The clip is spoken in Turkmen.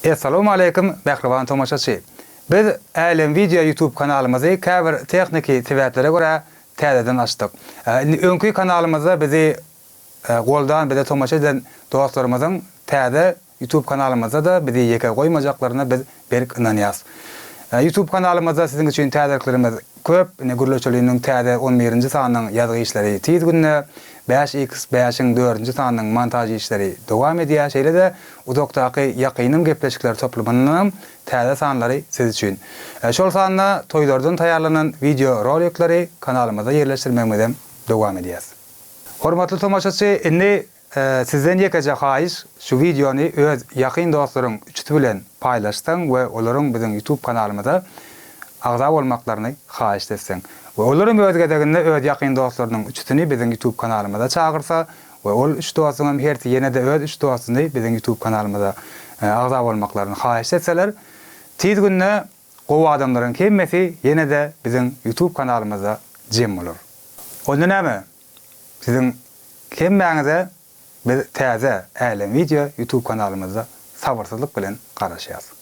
Essalawmaleýkim mähriban tomaşaçy! Biz Älem Wideo YouTube kanalymyzy käbir tehniki sebäplere görä täzeden açdyk. Indi öňki kanalymyzda bizi goldan bize tomaşa eden dostlarymyzyň täze Youtube kanalymyzda-da bizi ýeke goýmajaklaryna biz berk ynanýas. Youtube kanalymyzda siziň üçin täzeliklerimiz köp. Ine Gürleşeliniň täze on birinji sanynyň ýazgy işleri tiz günde, bäş X bäşiň dördünji sanynyň montaž işleri dowam edýär. Şeýle-de Uzakdaky ýakynym gepleşikler toplumyndanam täze sanlary siz üçin. Şol sanda toýlardan taýýarlanan wideo rolikleri kanalymyzda ýerleşdirmegimizem dowam edýäs. Hormatly tomaşaçy indi Sizden ýekeje haýyş şu wideony öz ýakyn dostlaryň üçüsi bilen paýlaşsaň we olaryň biziň youtube kanalymyza agza bolmaklaryny haýyşt etseň. We olaram öz gezeginde öz ýakyn dostlarynyň üçüsini biziň youtube kanalymyza çagyrsa we ol üç dostuňam hersi ýene-de öz üç dostuny biziň youtube kanalymyza agza bolmaklaryny haýyşt etseler tiz günde gowy adamlaryň hemmesi ýene-de biziň youtube kanalymyzda jem bolar. Onda näme Siziň hemmäňize biz täze Älem Wideo YouTube kanalymyzda sabyrsyzlyk bilen garaşýas.